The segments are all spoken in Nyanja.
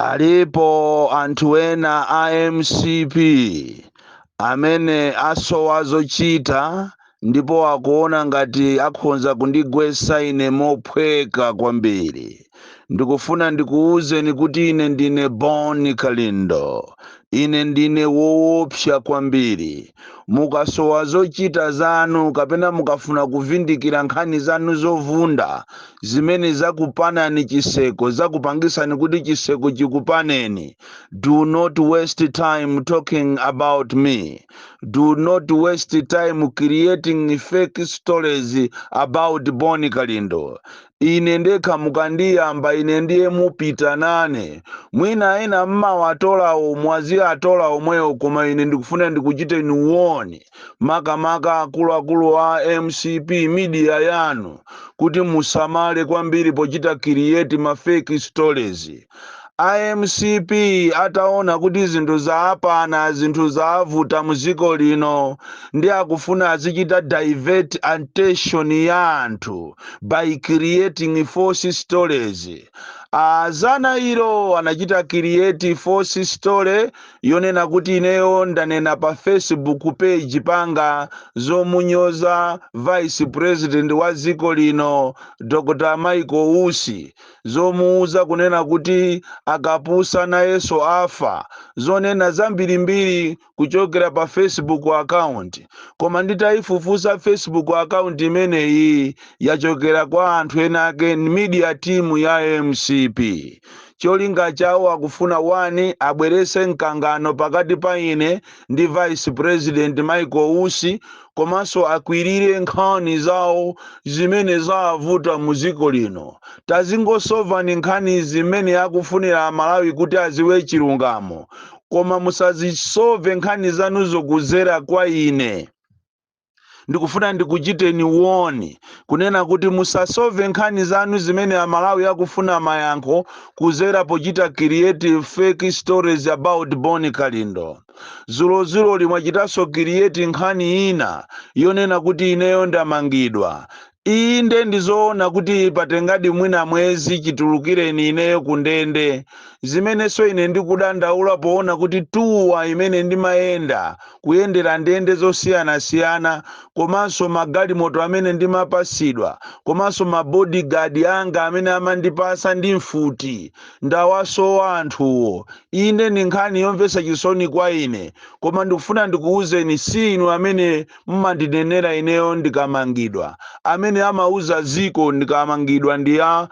Alipo anthu ena a MCP amene asowa zochita ndipo akuona ngati akhonza kundigwetsa ine mophweka kwambiri. Ndikufuna ndikuwuzeni kuti ine ndine Bon Kalindo, ine ndine woopsa kwambiri. Mukasowa zochita zanu kapena mukafuna kuvindikira nkhani zanu zovunda zimene zakupanani chiseko, zakupangisani kuti chiseko chikupaneni, do not waste time talking about me. Do not waste time creating fake stories about Bon Kalindo. Ine ndekha mukandiyamba ine ndiye mupita nane. Mwina ena mmawatolawo, mwazi atola omwewo, koma ine ndikufuna ndikuchiteni uwoni, makamaka akuluakulu a MCP media yanu, kuti musamale kwambiri pochita create ma fake stories. IMCP ataona kuti zinthu zaapana, zinthu zaavuta muziko lino, ndi akufuna azichita divert attention ya anthu by creating false stories. Azana ilo anachita create false story yonena kuti ineyo ndanena pa Facebook page panga zomunyoza Vice President wa dziko lino, Dr Michael Usi, zomuuza kunena kuti akapusa nayenso afa, zonena zambirimbiri kuchokera pa Facebook account. Koma nditayifufuza Facebook account imeneyi, yachokera kwa anthu ena ake, media team ya MCP. Cholinga chawo akufuna 1 abwerese mkangano pakati pa ine ndi Vice President Michael Usi, komanso akwirire nkhani zawo zimene zavuta mu dziko lino. Tazingosovani nkhani zimene akufunira Amalawi kuti aziwe chilungamo, koma musazisove nkhani zanuzo kuzera kwa ine. Ndikufuna ndikuchiteni woni kunena kuti musasove nkhani zanu zimene Amalawi akufuna mayankho kuzera pochita create fake stories about Bon Kalindo. Zulozulo limwachitanso create nkhani ina yonena kuti ineyo ndamangidwa. Inde, ndizoona kuti patengadi mwina mwezi chitulukireni ineyo kundende, zimenenso ine ndikudandaula poona kuti tuwa imene ndimayenda kuyendera ndende zosiyanasiyana, komanso magalimoto amene ndimapasidwa, komanso mabodyguard anga amene amandipasa ndi mfuti, ndawasowa anthuwo. Inde, ndi nkhani yomvetsa chisoni kwa ine, koma ndikufuna ndikuwuzeni, si inu amene mmandinenera ineyo ndikamangidwa. Amene amauza ziko ndikamangidwa ndi a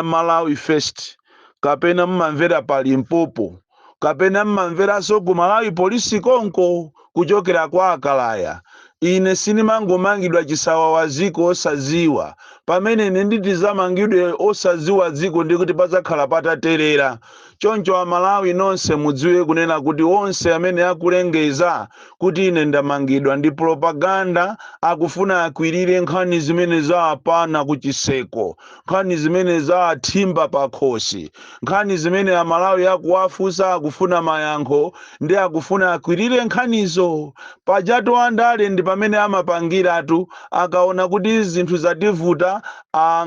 Malawi First, kapena mmamvera pa Limpopo, kapena mmamveranso ku Malawi Polisi konko kuchokera kwa Akalaya. Ine sinimangomangidwa chisawawa ziko osaziwa. Pamene ine nditizamangidwe osaziwa dziko, ndikuti padzakhala pataterera. Choncho Amalawi nonse mudziwe kunena kuti onse amene akulengeza kuti ine ndamangidwa ndi propaganda. Akufuna akwirire nkhani zimene zaapana kuchiseko, nkhani zimene zaathimba pakhosi, nkhani zimene Amalawi akuwafunsa, akufuna mayankho, ndi akufuna akwirire nkhanizo. Pajatu andale ndi pamene amapangiratu, akaona kuti zinthu zativuta,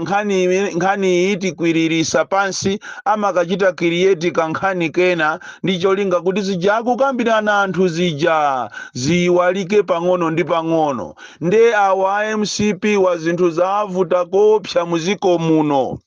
nkhani iyi tikwiririsa pansi, amakachita create kankhani kena ndi cholinga kuti zija akukambirana anthu zija ziyiwalike pang'ono ndi pang'ono. Nde awa a MCP wa zinthu zavuta kopsa muziko muno,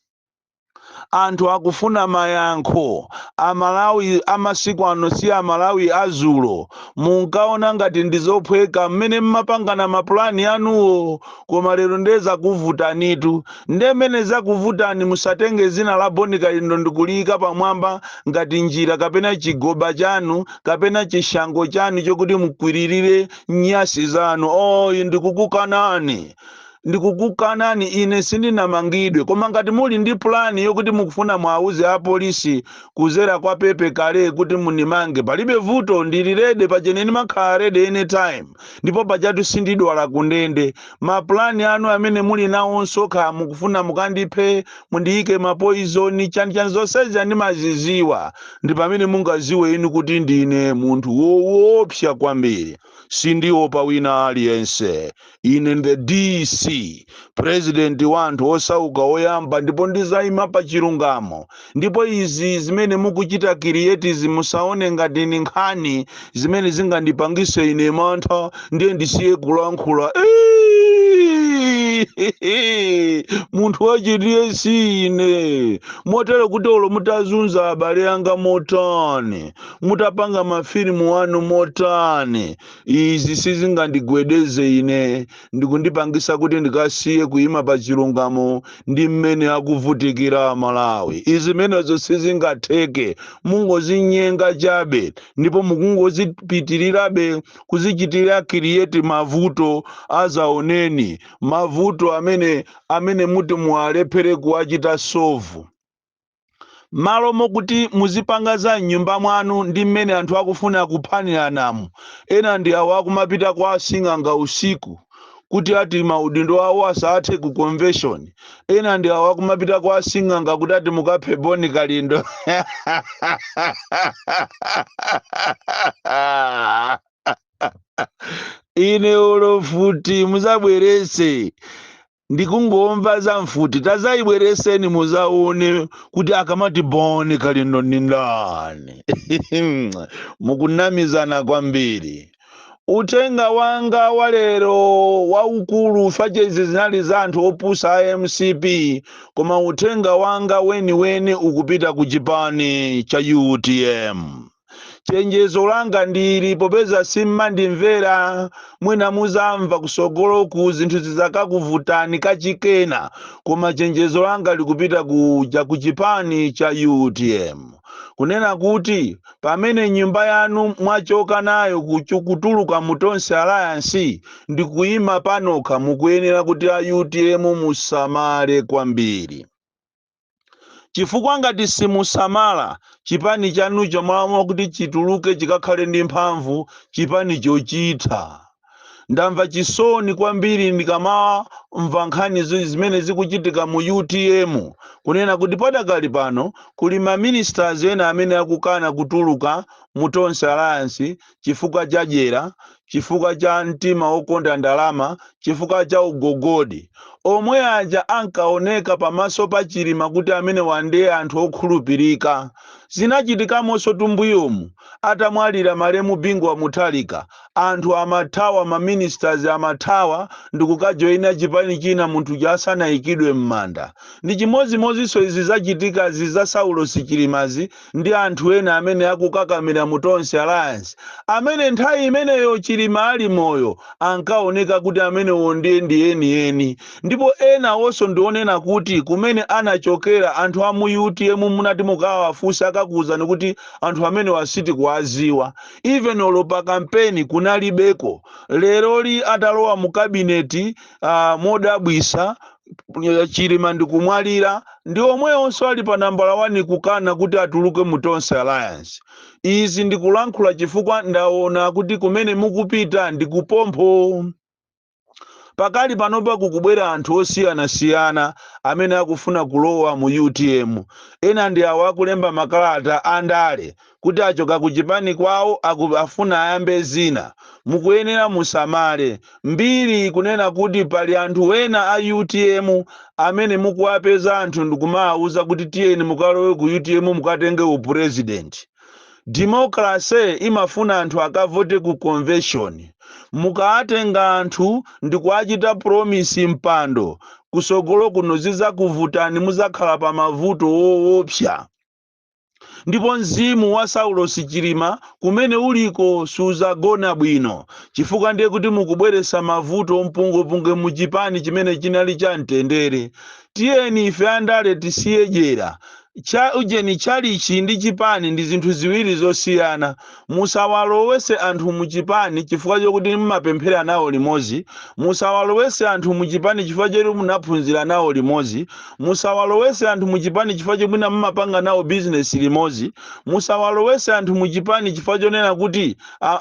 anthu akufuna mayankho. Amalawi amasiku ano si Amalawi azulo. Munkaona ngati ndizophweka mmene mmapangana mapulani anuwo, koma lero ndezakuvutanitu. Ndemene zakuvutani, musatenge zina la Boni Kalindo ndikuliyika pamwamba ngati njira kapena chigoba chanu kapena chishango chanu chokuti mukwiririre nyasi zanu. Oyi, ndikukukanani, ndikukukanani. Ine sindinamangidwe, koma ngati muli ndi pulani yokuti mukufuna mwauze apolisi kuzera kwa Pepe Kale kuti munimange, palibe vuto, ndili ready. Pachene ndimakhala ready anytime, ndipo pachatu sindidwala kundende. Mapulani anu amene muli nawonso, kha mukufuna mukandiphe, mundiyike mapoison, chanichani, zonsezi ndimaziziwa. Ndi pamene mungaziwe inu kuti ndine munthu woopsa kwambiri, sindiopa wina aliyense. Ine the DC. DC, president wa anthu osauka woyamba, ndipo ndizayima pa chilungamo. Ndipo izi zimene mukuchita create zi, musaone ngati ni nkhani zimene zingandipangise ine mantha ndiye ndisiye kulankhula. Munthu wachitiye si ine, motero kuti olo mutazunza abale anga motani, mutapanga mafilimu anu motani, izi sizingandigwedeze ine ndikundipangisa kuti ndikasiye kuyima pa chilungamo ndi mmene akuvutikira Malawi. Izi zimenezo sizingatheke, mungozinyenga chabe ndipo mukungozipitirirabe kuzichitira create mavuto azaoneni, mavuto amene muti muwalephere kuwachita solve. Malo mokuti muzipanga za mnyumba mwanu ndi mmene anthu akufuna kuphaniranamo, ena ndi awo akumapita kwa asing'anga usiku kuti ati maudindo awo asathe ku convention, ena ndi awo akumapita kwa asing'anga kuti ati mukaphe Boni Kalindo. Ine olo futi muzabwerese, ndikungomva za mfuti, tazayibwereseni muzaone kuti akamati Boni Kalindo ndi ndani. Mukunamizana kwambiri. Uthenga wanga wa lero waukulu, fachezi zinali za anthu opusa a MCP, koma uthenga wanga weniweni ukupita ku chipani cha UTM. Chenjezo langa ndili, popeza simmandimvera, mwina muzamva kusogoloku zinthu zizakakuvutani kachikena, koma chenjezo langa likupita ku chipani cha UTM, kunena kuti pamene nyumba yanu mwachoka nayo kutuluka mu Tonse Alliance ndikuyima panokha, mukuyenera kuti a UTM musamale kwambiri, chifukwa ngati simusamala, chipani chanucho mwaamua kuti chituluke chikakhale ndi mphamvu, chipani chochitha. Ndamva chisoni kwambiri ndikamamva nkhani zimene zikuchitika mu UTM, kunena kuti padakali pano kuli ma ministers ena amene akukana kutuluka mu Tonse Alliance chifukwa cha dyera, chifukwa cha mtima wokonda ndalama, chifukwa cha ugogodi. Omwe aja ankaoneka pamaso pa Chilima kuti amene wandiye anthu okhulupirika. Zinachitikamonso tumbuyomu atamwalira malemu Bingu wa Mutharika, anthu amathawa, ma ministers amathawa ndikukajoyina chipani china munthu asanayikidwe m'manda. Ndi chimodzimodzinso izi zachitikazi za Saulos Chilimazi ndi anthu ena amene akukakamira mu Tonse Alliance, amene nthawi imeneyo Chilima ali moyo ankaoneka kuti amenewo ndiye ndi enieni. Ndipo ena wonso ndionena kuti kumene anachokera anthu a mu UTM munati mukawafunsa akakuwuzani kuti anthu amene wasiti kuwaziwa, even olo pa kampeni kunalibeko. Leroli atalowa mu kabineti, modabwisa Chilima ndikumwalira, ndi omweyonso ali pa nambala 1 kukana kuti atuluke mu Tonse Alliance. Izi ndikulankhula chifukwa ndaona kuti kumene mukupita ndikupompho. Pakali panopa kukubwera anthu osiyanasiyana amene akufuna kulowa mu UTM. Ena ndi awo akulemba makalata andale kuti achoka ku chipani kwawo, afuna ayambe zina. Mukuyenera musamale. Mbiri kunena kuti pali anthu ena a UTM amene mukuwapeza anthu ndikumawawuza kuti tiyeni mukalowe ku UTM mukatenge upresident. Democracy imafuna anthu akavote ku convention. Mukawatenga anthu ndikuwachita promise mpando, kusogolo kuno zizakuvutani, muzakhala pa mavuto woopsa. Ndipo mzimu wa Saulos Chilima kumene uliko suzagona bwino, chifukwa ndiye kuti mukubweretsa mavuto mpungopunge mu chipani chimene chinali cha mtendere. Tiyeni ife andale tisiye dyera. Cha ujeni chalichi ndi chipani ndi zinthu ziwiri zosiyana. Musawalowese anthu mu chipani chifukwa chokuti mumapemphera nawo limodzi, musawalowese anthu mu chipani chifukwa choti munaphunzira nawo limodzi, musawalowese anthu mu chipani chifukwa choti mwina mumapanga nawo bizinesi limodzi, musawalowese anthu mu chipani chifukwa chonena kuti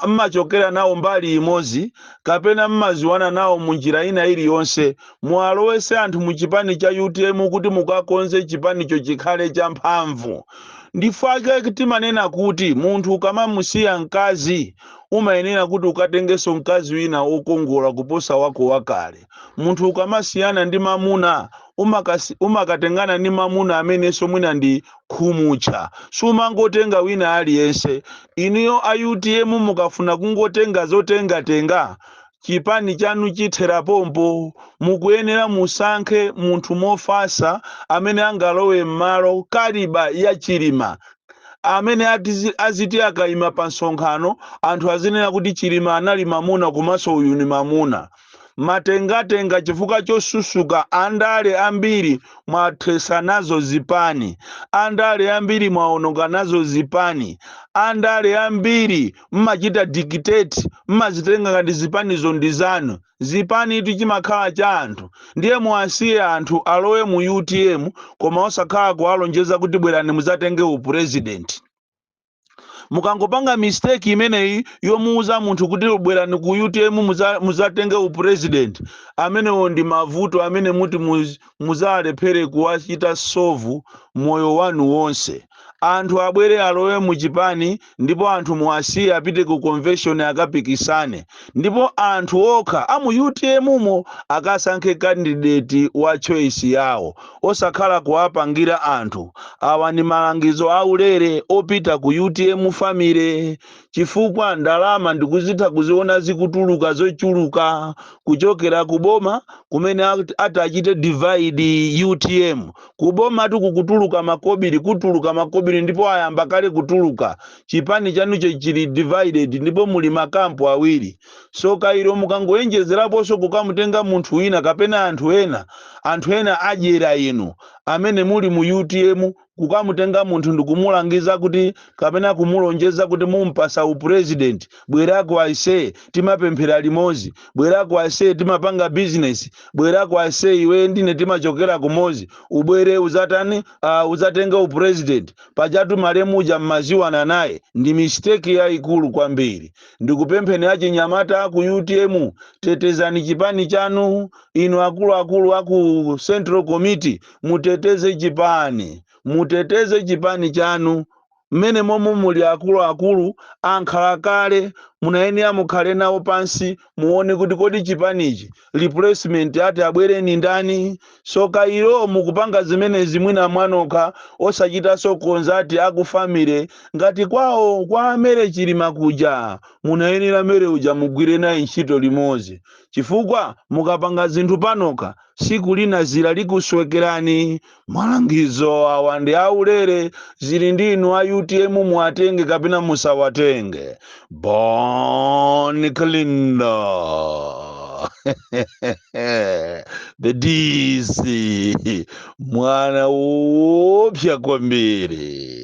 mmachokera nawo mbali imodzi kapena mmaziwana nawo mu njira ina iliyonse. Muwalowese anthu mu chipani cha UTM kuti mukakonze chipanicho chikhale cha mphamvu. Ndifake timanena kuti munthu ukamamusiya mkazi Umayenera kuti ukatengenso mkazi wina wokongola kuposa wako wakale. Munthu ukamasiyana ndi mamuna, umakatengana ndi mamuna amenenso mwina ndi khumutcha, sumangotenga wina aliyense. Inuyo a UTM mukafuna kungotenga zotengatenga, chipani chanu chithera pompo. Mukuyenera musankhe munthu mofasa amene angalowe m'malo caliber ya Chilima, amene aziti akayima pa msonkhano anthu azinena kuti Chilima anali mamuna komanso uyu ni mamuna. Matengatenga chifukwa chosusuka, andale ambiri mwathesa nazo zipani, andale ambiri mwaononga nazo zipani, andale ambiri mmachita dictate, mmazitenga ngati zipanizo ndi zanu. Zipani itu chimakhala cha anthu. Ndiye muwasiye anthu alowe mu UTM, koma osakhala kuwalonjeza kuti bwerani muzatenge upresident. Mukangopanga mistake imeneyi yomuuza munthu kuti bwerani ku UTM muzatenge upresident, amenewo ndi mavuto amene muti muzalephere kuwachita solve moyo wanu wonse. Anthu abwere alowe muchipani, ndipo anthu muwasiye apite ku convention akapikisane, ndipo anthu okha amu UTM mo akasankhe candidate wa choice yawo, osakhala kuwapangira anthu. Awa ndi malangizo aulere opita ku UTM family, chifukwa ndalama ndikuzitha kuziona zikutuluka zochuluka kuchokera ku boma kumene atachite divide UTM. Kuboma tikukutuluka makobiri, kutuluka makobiri, ndipo ayamba kale kutuluka. Chipani chanucho chili divided ndipo muli makampu awiri. So kairo mukangoyenjezeraponso kukamutenga munthu wina kapena anthu ena, anthu ena adyera inu amene muli mu UTM, kukamutenga munthu ndikumulangiza kuti kapena kumulonjeza kuti mumpasa upresident, bwerako aise timapemphera limodzi, bwerako aise timapanga business, bwerako aise iwe ndine timachokera kumozi, ubwere uzatani, uzatenga upresident, pajatu malemuja mmaziwana naye. Ndi mistake yayikulu kwambiri. Ndikupempheni achinyamata aku UTM, tetezani chipani chanu. Inu akuluakulu aku Central Committee, muteteze chipani, muteteze chipani chanu. Mmene momwe muli akuluakulu ankhalakale, munayenera mukhale nawo pansi, muone kuti kodi chipanichi replacement ati abwere ni ndani. So kairo mukupanga zimenezi mwina mwanokha, osachitanso consult aku family ngati kwawo kwa amere Chilima kuja. Munayenera mere uja mugwire naye ntchito limodzi, chifukwa mukapanga zinthu panokha, siku lina zira likuswekerani. Malangizo awa ndi aulere, zili ndinu a UTM, muwatenge kapena musawatenge. Bon Kalindo, the DC, mwana wopya kwambiri.